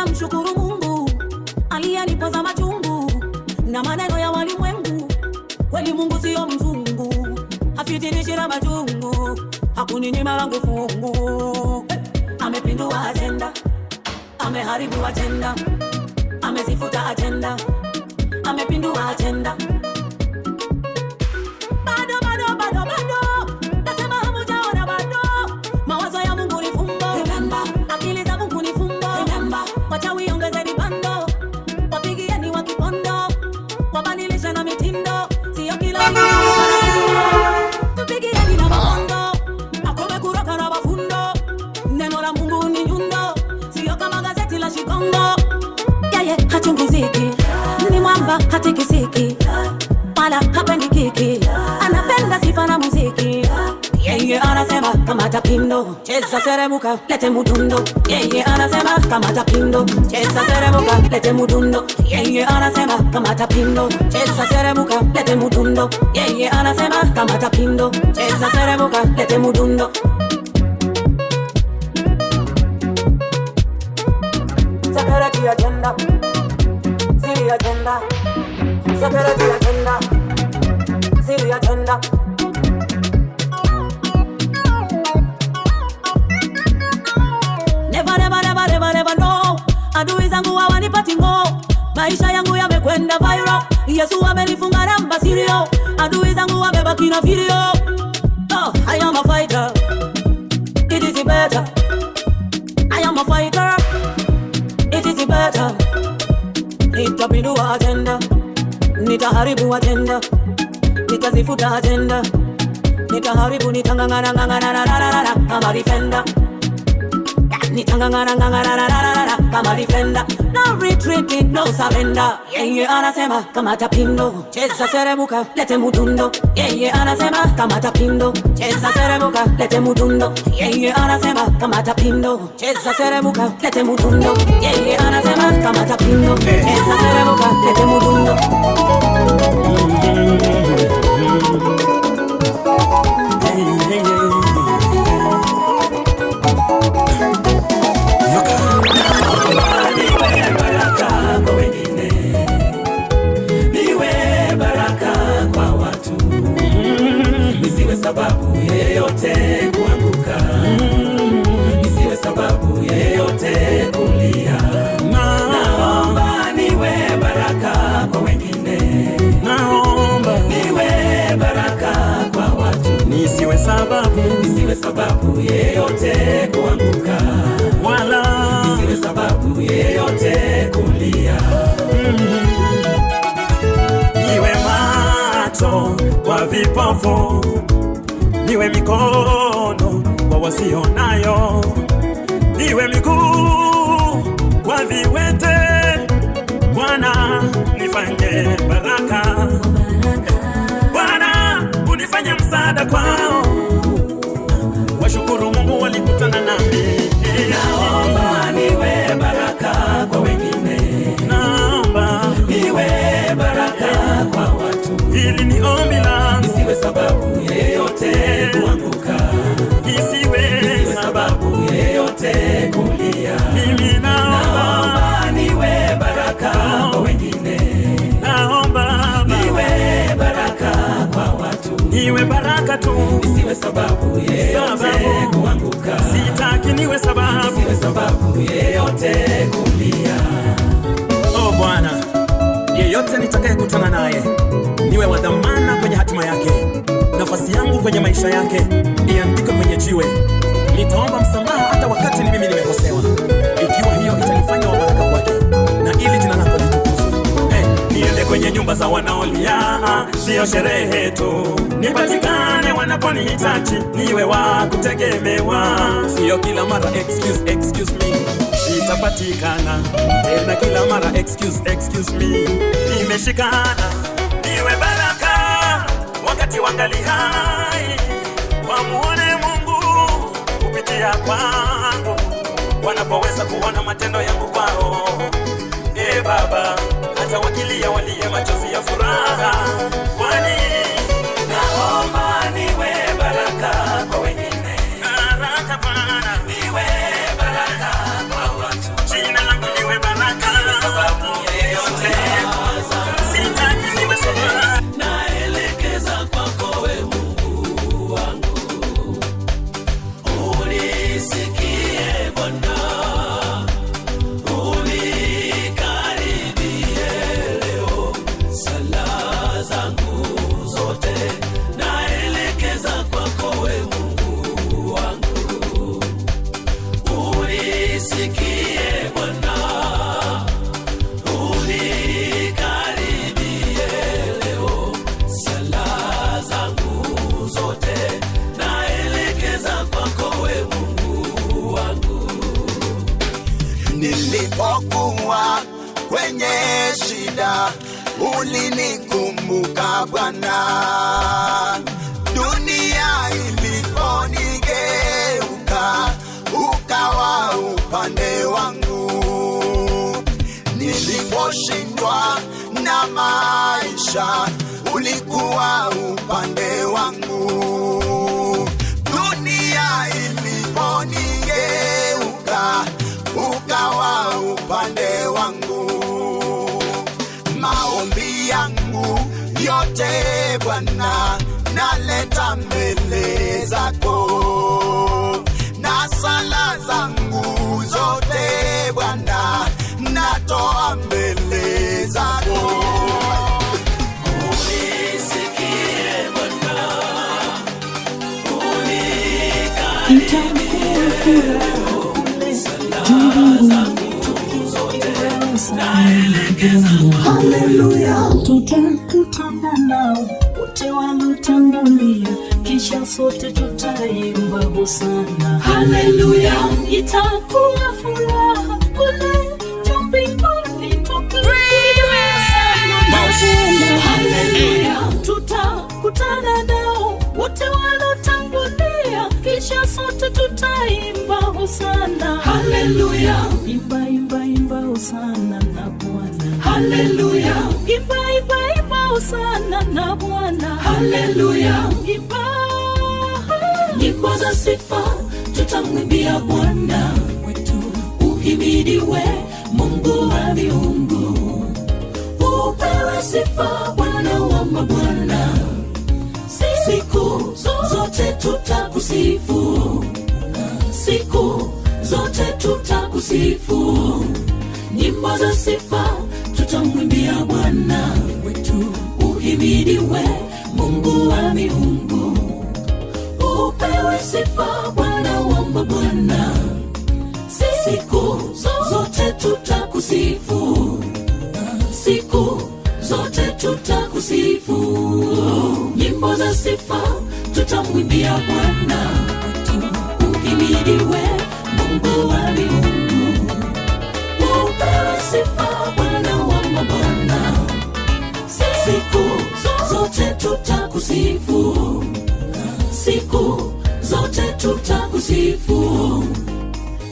Namshukuru Mungu aliyenipoza machungu na maneno ya walimwengu. Kweli Mungu sio mzungu, hafitinishi na machungu, hakuninyima langu fungu. Hey! Amepindua agenda, ameharibu agenda, amezifuta agenda, amepindua agenda. Bado bado bado bado, nasema hamujaona bado. Mawazo ya Mungu ni fumbo, remember. Akili za Mungu ni fumbo, remember. Wachawi ongezeni bando, wapigieni wa kipondo, wabadilisha na mitindo, sio kila mpigieni na mabondo, akome kuroka na mafundo. Neno la Mungu ni nyundo, sio kama gazeti la Shikongo. Yeye hachunguziki, ni mwamba hatikisiki, wala hapendi kiki, anapenda sifa na muziki. Yeye anasema kamata pindo, cheza seremuka, lete mudundo. Yeye anasema kamata pindo, cheza seremuka, lete mudundo. Yeye anasema kamata pindo, cheza seremuka, lete mudundo. Yeye anasema kamata pindo, cheza seremuka, lete mudundo. Security agenda, city agenda, security agenda, city agenda. Never, never, never, never, never, no. Adui zangu hawanipati ngo. Maisha yangu yamekwenda viral. Yesu amenifunga namba sirio. Adui zangu wamebaki na video. Oh, I am a fighter. It is better. I am a fighter. It is better. Nitapindua agenda, nitaharibu agenda, nitazifuta agenda, nitaharibu, nitangangana ngangana na kama defender. Nitangangana ngangana na kama defender. No retreating, no surrender. Yeye anasema kamata pindo, cheza seremuka, lete mudundo. Yeye anasema kamata pindo, cheza seremuka, lete mudundo. Yeye anasema kamata pindo, cheza seremuka, lete mudundo. Yeye anasema kamata pindo, cheza seremuka, lete mudundo. Sababu yeyote kuanguka, nisiwe sababu yeyote kulia. Naomba niwe baraka kwa wengine, naomba niwe baraka kwa watu, nisiwe sababu, nisiwe sababu yeyote kuanguka, wala nisiwe sababu yeyote kulia. Niwe macho kwa vipofu, niwe mikono kwa wasionayo, niwe miguu kwa viwete. Bwana nifanye baraka, Bwana unifanye msaada kwao. Washukuru Mungu walikutana nami. Naomba niwe baraka kwa wengine, naomba niwe baraka kwa watu, hili ni ombi langu, nisiwe sababu yeyote kuanguka, nisiwe sababu yeyote kulia. Mimi naomba niwe baraka kwa wengine, naomba niwe baraka kwa watu, niwe baraka tu, nisiwe sababu yeyote kuanguka, sitaki niwe sababu, nisiwe sababu yeyote kulia. Oh Bwana, yeyote nitakayekutana naye niwe wa dhamana kwenye hatima yake, nafasi yangu kwenye maisha yake iandikwe kwenye jiwe. Nitaomba msamaha hata wakati ni mimi nimekosewa, ikiwa hiyo itanifanya wa baraka kwake, na ili jina lako litukuzwe. Hey, niende kwenye nyumba za wanaolia, sio sherehe tu, nipatikane wanaponihitaji, niwe wa kutegemewa, sio kila mara excuse, excuse me, sitapatikana tena kila mara excuse, excuse me, nimeshikana. Niwe baraka wakati wangali hai, wamuone Mungu kupitia kwangu, wanapoweza kuona matendo yangu kwao. E Baba, hata wakilia walie machozi ya furaha, kwani naomba niwe baraka kwa wengine, baraka Bwana, niwe baraka kwa watu, jina langu liwe Nilipokuwa kwenye shida, ulinikumbuka Bwana. Dunia iliponigeuka, ukawa upande wangu. Niliposhindwa na maisha, ulikuwa upande wangu. Dunia iliponigeuka, ukawa upande wangu. Maombi yangu yote Bwana, naleta mbele zako, na sala zangu zote Bwana, natoa mbele zako. Unisikie Bwana, Itakuwa furaha kule juu mbinguni tukiimba sana. Haleluya, tutakutana nao wote walotangulia, kisha sote tutaimba hosana. Haleluya, itakuwa furaha kule juu mbinguni tukiimba sana. Haleluya, tutakutana nao wote walotangulia, kisha sote tutaimba hosana. Haleluya, imba imba imba hosana na Bwana. Haleluya, imba imba imba hosana na Bwana. Haleluya, imba nyimbo za sifa tutamwimbia Bwana wetu, uhimidiwe Mungu wa miungu, upewe sifa Bwana wa mabwana, siku zote tutakusifu, siku zote tutakusifu, nyimbo za sifa tutamwimbia Bwana wetu, uhimidiwe Mungu wa miungu, upewe sifa Bwana wa mabwana, siku zote tutakusifu, siku zote tutakusifu, nyimbo za sifa tutamwimbia Bwana wetu, uhimidiwe Mungu wa miungu, upewe sifa Bwana wa mabwana, siku zote tutakusifu, siku zote tutakusifu.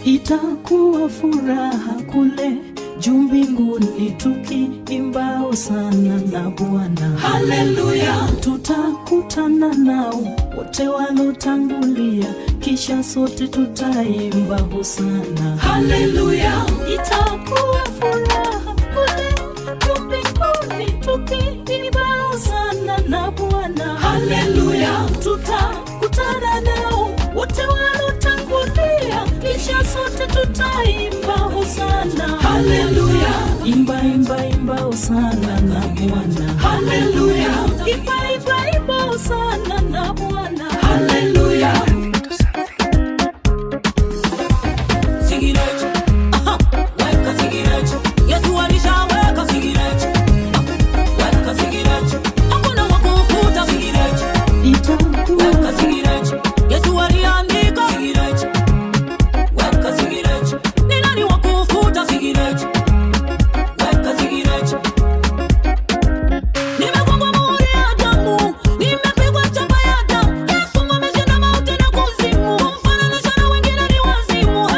Itakuwa furaha kule juu mbinguni tukiimba hosana na Bwana. Haleluya, tutakutana nao wote walotangulia, kisha sote tutaimba hosana. Haleluya, itakuwa furaha kule juu mbinguni tukiimba hosana na Bwana. Haleluya, tutakutana nao wote walotangulia, kisha sote tutaimba hosana. Haleluya, imba imba imba hosana na Bwana. Haleluya, imba imba imba hosana na Bwana. Haleluya. Sigineche, aha, weka sigineche. Yesu alishaweka sigineche, weka sigineche. Hakuna wa kufuta sigineche, Itakuwa weka sigineche. Yesu aliandika sigineche, weka sigineche. Ni nani wa kufuta sigineche? Weka sigineche. Nimegongwa muhuri ya damu, nimepigwa chapa ya damu. Yesu ameshinda mauti na kuzimu, kumfananisha na wengine ni wazimu.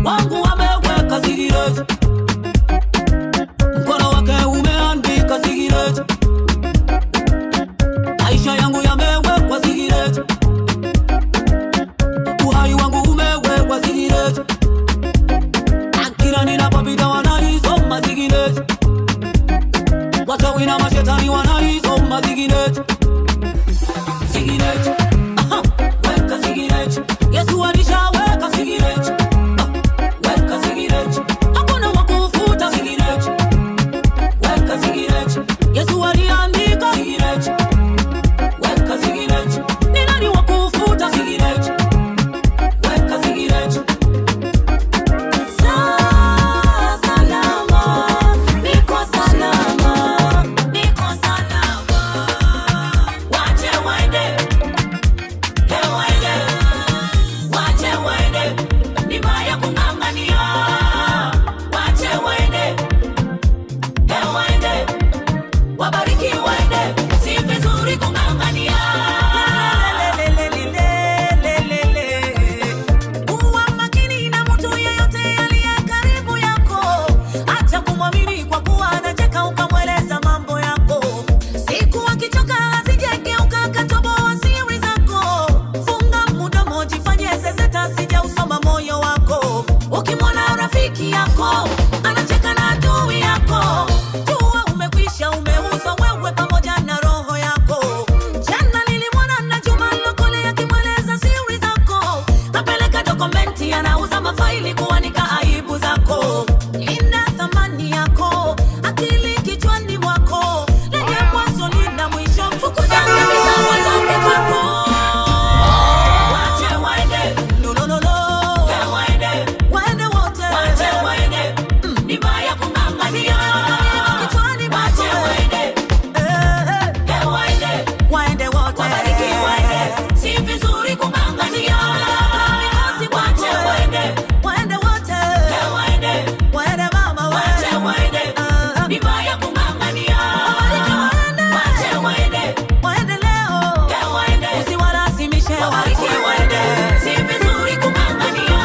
Wangu ameweka sigineche, mkono wake umeandika sigineche, maisha yangu yamewekwa sigineche, uhai wangu umewekwa sigineche, na kila ninapopita wanaisoma sigineche, wachawi na mashetani wanaisoma sigineche, sigineche, aha, weka sigineche. Yesu alishaweka sigineche, weka sigineche, hakuna wa kufuta sigineche, weka sigineche. Yesu aliandika sigineche, weka sigineche. Ni nani wa kufuta sigineche? Weka sigineche. Salama, niko salama, niko salama. Wache waende, yako, anacheka na adui yako. Jua umekwisha, umeuzwa wewe pamoja na roho yako. Jana nilimwona na Juma Lokole akimweleza siri zako, kapeleka dokumenti, anauza mafaili kuanika aibu zako. Linda thamani yako, akili kichwani mwako, lenye mwanzo lina mwisho, fukuza kabisa watoke kwako. Wache waende, no no no no, waende, waende wote, wache waende, ni mbaya kung'ang'ania kichwani mwako. Wache waende, waende, waende wote, wabariki waende, si vizuri kung'ang'ania. Wache waende, waende wote, waende, waende mama, wache waende, ni mbaya kung'ang'ania. Wabariki waende, wache waende, waende leo, waende, usiwalazimishe, wabariki waende, si vizuri kung'ang'ania.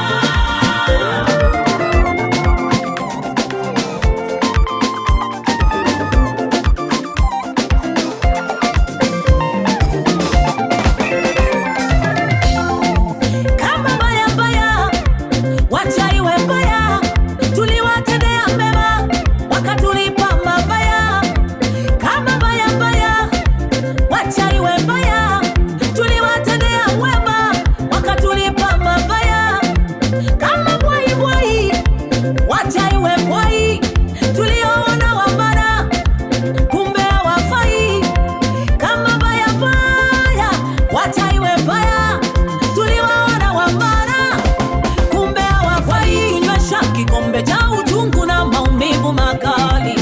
Kama mbaya mbaya, wacha iwe mbaya, tuliwatendea mema, wakatulipa mabaya. Kama mbaya mbaya, wacha iwe mbaya, tuliwatendea wema, wakatulipa mabaya. Kama bwai bwai, wacha iwe bwai, tulioona wambara, kumbe hawafai. Kama mbaya mbaya, wacha iwe mbaya, tuliwaona wambara, kumbe hawafai. Tunywesha kikombe cha uchungu na maumivu makali,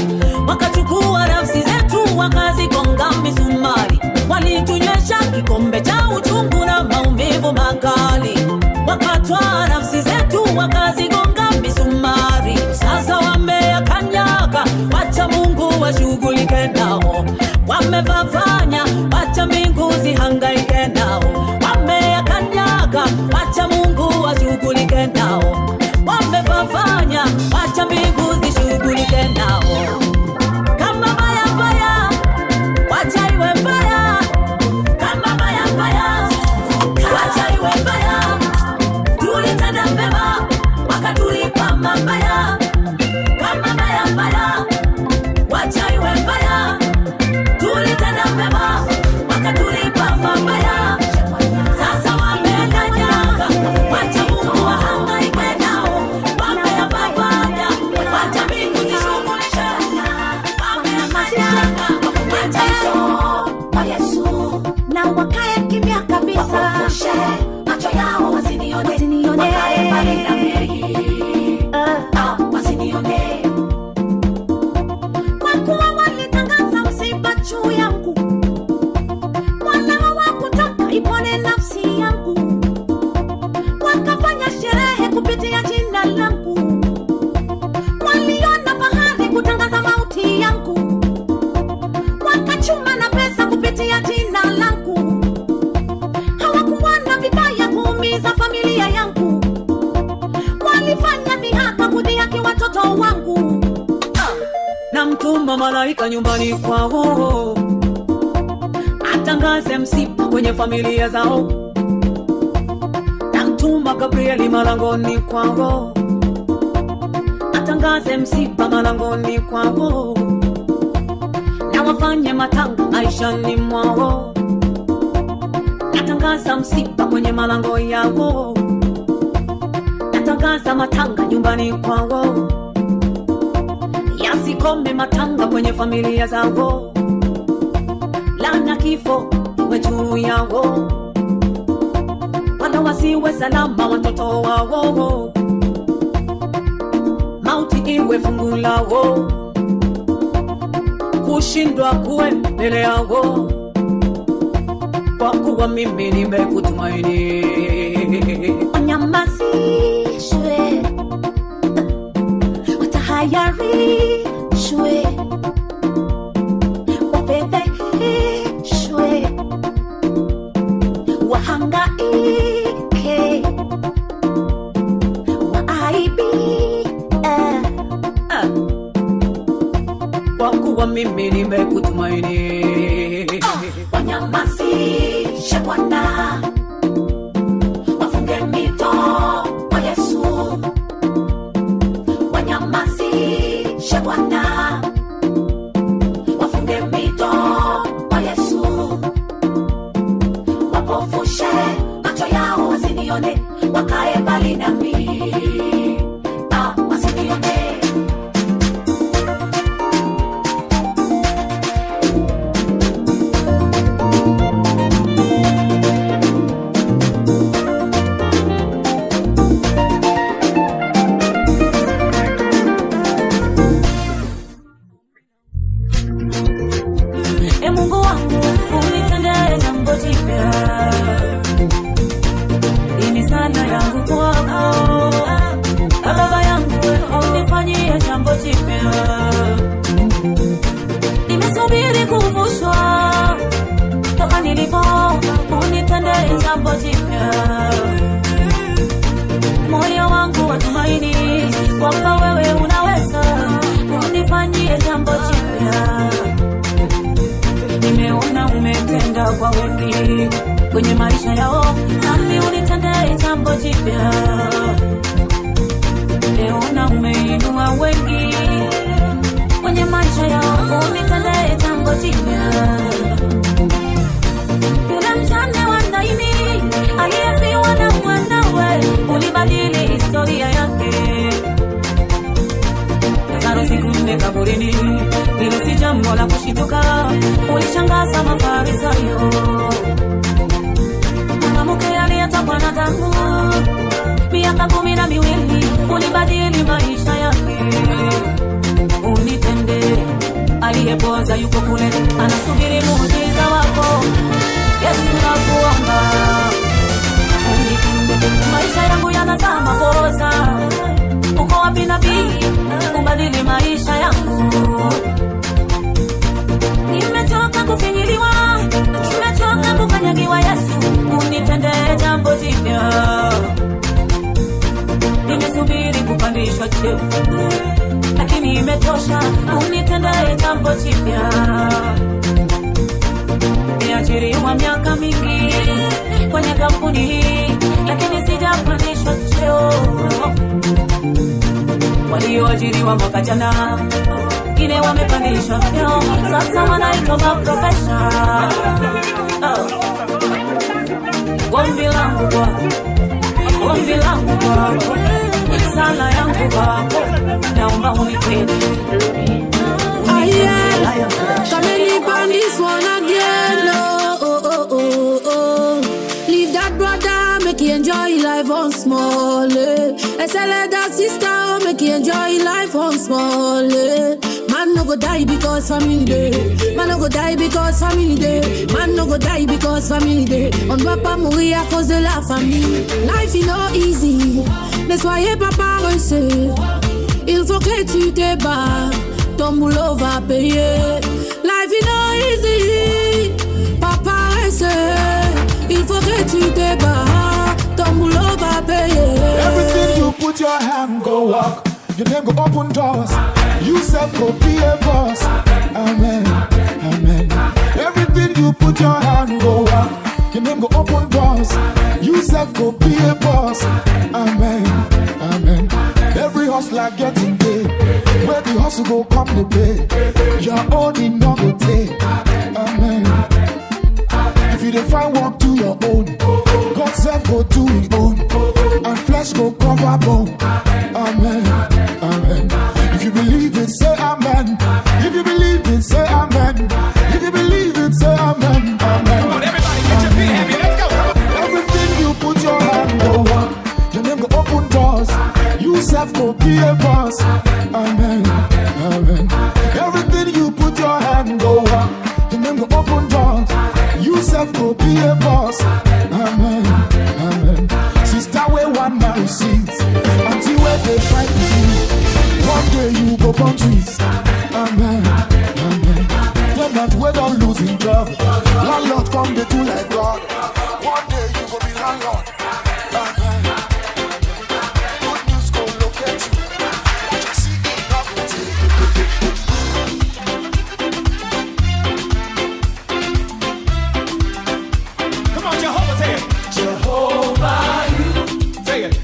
wakachukua nafsi zetu wakazigonga misumari. Walitunywesha kikombe cha uchungu na maumivu makali, wakatwaa nafsi zetu wakazigonga misumari. Sasa wameyakanyaga, wacha Mungu washughulike nao. Wamevavanya, wacha mbingu zihangaike nao. Wameyakanyaga, wacha Mungu washughulike nao. Wamevavanya, wacha mbingu zishughulike nao. Kama mbaya mbaya, wacha iwe mbaya. Kama mbaya mbaya, wacha iwe mbaya. Tulitenda mema, wakatulipa mabaya. Kama mbaya mbaya, wacha iwe mbaya. Tulitenda mema, wakatulipa mabaya. Sasa wamekanyaga, wacha Mungu wahangaike nao. Wameyafanya, wacha mbingu zishughulishe. Wameyakanyaga, wacha Kwa Yesu na wakae kimya kabisa, wakumbushe macho yao wasinione, wasinione, wakae mbali na mimi, wasinione, kwa kuwa walitangaza msiba juu yangu, wala hawakutaka ipone nafsi yangu, wakafanya sherehe kupitia jina langu, waliona fahari kutangaza mauti yangu, wakachuma na pesa kupitia jina langu, hawakuona vibaya kuumiza familia yangu, walifanya dhihaka kudhihaki watoto wangu. Na mtuma malaika nyumbani kwao, atangaze msiba kwenye familia zao. Na mtuma Gabrieli malangoni kwao, atangaze msiba malangoni kwao, na wafanye matanga maishani mwao. Natangaza msiba kwenye malango yao, natangaza matanga nyumbani kwao, yasikome matanga kwenye familia zao. Laana kifo iwe juu yao, wala wasiwe salama watoto wao. Mauti iwe fungu lao, kushindwa kuwe mbele yao, kwa kuwa mimi nimekutumaini. Wanyamazishwe, watahayarishwe, wafedheheshwe, wahangaike, waaibike. Kwa kuwa mimi nimekutumaini. Wanyamazishe Bwana, wafunge mito kwa Yesu. Nipishe Bwana, wafunge mito kwa Yesu, wapofushe macho yao wasinione, wakae mbali nami, ah, wasinione. E Mungu wangu, unitendee jambo jipya. Hii ni sala yangu kwako. Na Baba yangu, unifanyie jambo jipya. Nimesubiri kuvushwa toka nilipo, unitendee jambo jipya. Moyo wangu watumaini kwamba wewe unaweza, unifanyie jambo jipya. Nimeona umetenda kwa wengi kwenye maisha yao, nami unitendee jambo jipya. Nimeona umeinua wengi kwenye maisha yao, unitendee jambo jipya. Yule mjane wa Naini aliyefiwa na mwanawe, ulibadili historia yake. Lazaro siku nne kaburini, hilo si jambo la kushituka, ulishangaza Mafarisayo. Mwanamke aliyetokwa na damu miaka 12, ulibadili maisha yake. Unitende, aliyepoza yuko kule, anasubiri muujiza wako. Yesu nakuomba unitende, maisha yangu yanazama poza. Uko wapi nabii, ubadili maisha yangu. Nimechoka kufinyiliwa, nimechoka kukanyagiwa. Yesu, unitendee jambo jipya. Nimesubiri kupandishwa cheo, lakini imetosha. Unitendee jambo jipya. Niajiriwa miaka mingi kwenye kampuni hii, lakini sijapandishwa cheo. Walioajiriwa mwaka jana wengine wamepandishwa vyeo, sasa wanaitwa maprofesa. Oh. Ombi langu kwako, ombi langu kwako, sala yangu kwako, naomba unitende. Aye, come on this one again. Oh, oh, oh, oh, oh. Leave that brother, make he enjoy life once small. Eh. I say let that sister, oh, make he enjoy life once small. Eh. Man no go die because family day. Man no go die because family day. Man no go die because family day. On doit pas mourir à cause de la famille. Life is not easy. Ne soyez pas paresseux. Il faut que tu te bats. Ton boulot va payer. Life is not easy. Pas paresseux. Il faut que tu te bats. Ton boulot va payer. Everything you put your hand go walk. Your name go open doors. You self go be a boss. Amen. Amen. Everything you put your hand go walk. Your name go open doors. You self go be a boss. Amen. Amen. Every hustler getting paid. Where the hustle go come the pay. Your own in no go take. Amen. If you dey find work, do your own. God self go do his own. And flesh go cover bone. Amen. Amen. If you believe it, say amen. If you believe it, say amen. If you believe it, say amen. Amen. Come on, everybody, get your feet happy. Let's go. Come on. Everything you put your hand go on. Your name go open doors. You self go be a boss. Amen. Amen. Everything you put your hand go on. Your name go open doors. You self go be a boss. Amen. Amen. Sister, where one man receives. Until where they fight with you. One day you go born twins. Amen. Amen. Them that wait on losing job. Landlord come they do like God. One day you go be landlord. Amen. Good news go locate you. What you see in not go take. Come on, Jehovah, say it. Jehovah, you. Say it.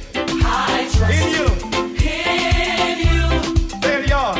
I trust in you. In you. Say it, y'all.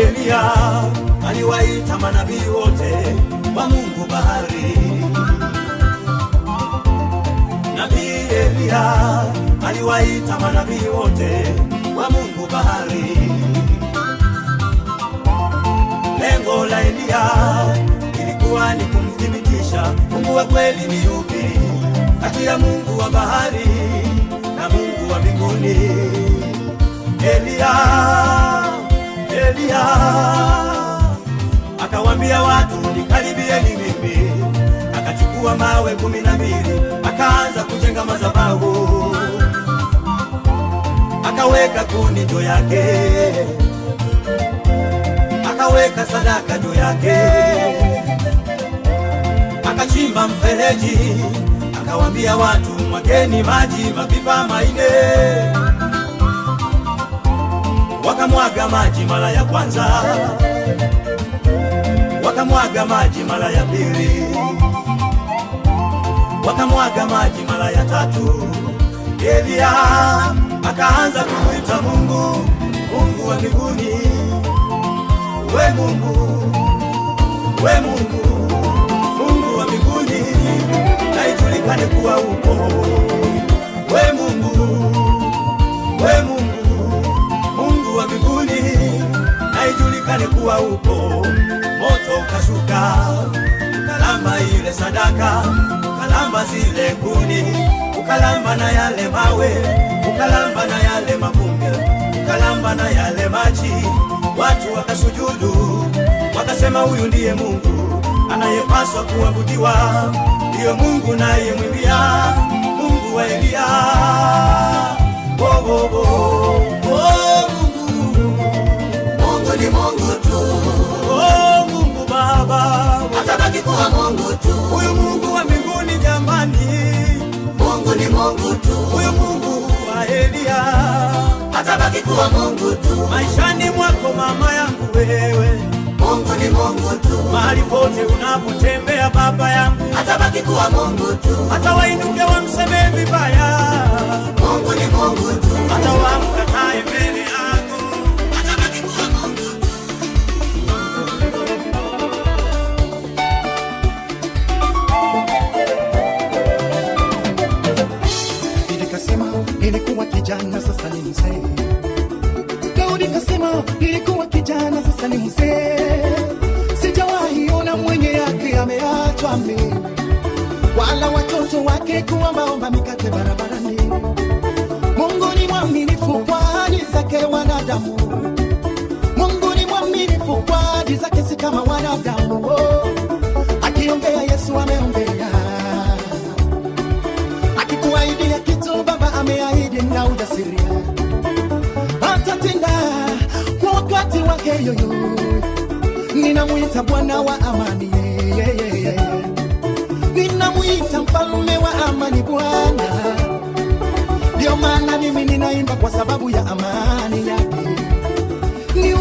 Eliya aliwaita manabii wote wa Mungu bahari. Nabii Eliya aliwaita manabii wote wa Mungu bahari. Lengo la Eliya ilikuwa ni kumthibitisha Mungu wa kweli ni yupi kati ya Mungu wa bahari na Mungu wa mbinguni. Eliya, Eliya akawambia watu, nikaribieni mimi. Akachukua mawe 12 akaanza kujenga madhabahu, akaweka kuni juu yake, akaweka sadaka juu yake, akachimba mfereji, akawambia watu, mwageni maji mapipa 4. Wakamwaga maji mara ya kwanza, wakamwaga maji mara ya pili, wakamwaga maji mara ya tatu. Eliya akaanza kumwita Mungu, Mungu wa mbinguni. We Mungu, we Mungu, Mungu wa mbinguni, na ijulikane kuwa upo. We Mungu, we Mungu, Mungu wa mbinguni, na ijulikane kuwa upo. Moto ukashuka, ukalamba ile sadaka, ukalamba zile kuni, ukalamba na yale mawe, ukalamba na yale mavumbi, ukalamba na yale maji. Watu wakasujudu, wakasema huyu ndiye Mungu anayepaswa kuabudiwa, ndiyo Mungu naye mwimbia, Mungu wa Eliya. Oh, oh, oh, oh, Mungu, Mungu ni Mungu tu. Oh, Mungu Baba, atabaki kuwa Mungu tu. Huyu Mungu wa mbinguni jamani, Mungu ni Mungu tu. Huyu Mungu wa Eliya atabaki kuwa Mungu tu. Maishani mwako mama yangu wewe, Mungu ni Mungu tu. Mahali pote unapotembea baba yangu, atabaki kuwa Mungu tu. Hata wainuke wamseme vibaya, Mungu ni Mungu tu. Hata wamkatae mbele yako, atabaki kuwa Mungu tu. Kasema nilikuwa kijana sasa ni mzee. Daudi kasema nilikuwa kijana sasa ni mzee. Sijawahi ona mwenye yake ameachwa mimi, wala watoto wake kuombaomba mikate barabarani. Mungu ni mwaminifu kwa ahadi zake wanadamu. Mungu ni mwaminifu kwa ahadi zake, si kama wanadamu. Oh, akiongea Yesu ameongea, akikuahidia kitu Baba ameahidi na ujasiri atatenda kwa wakati wake. Yoyo ninamuita Bwana wa amani, ninamuita mfalme wa amani Bwana. Ndio maana mimi ninaimba kwa sababu ya amani yake. Ni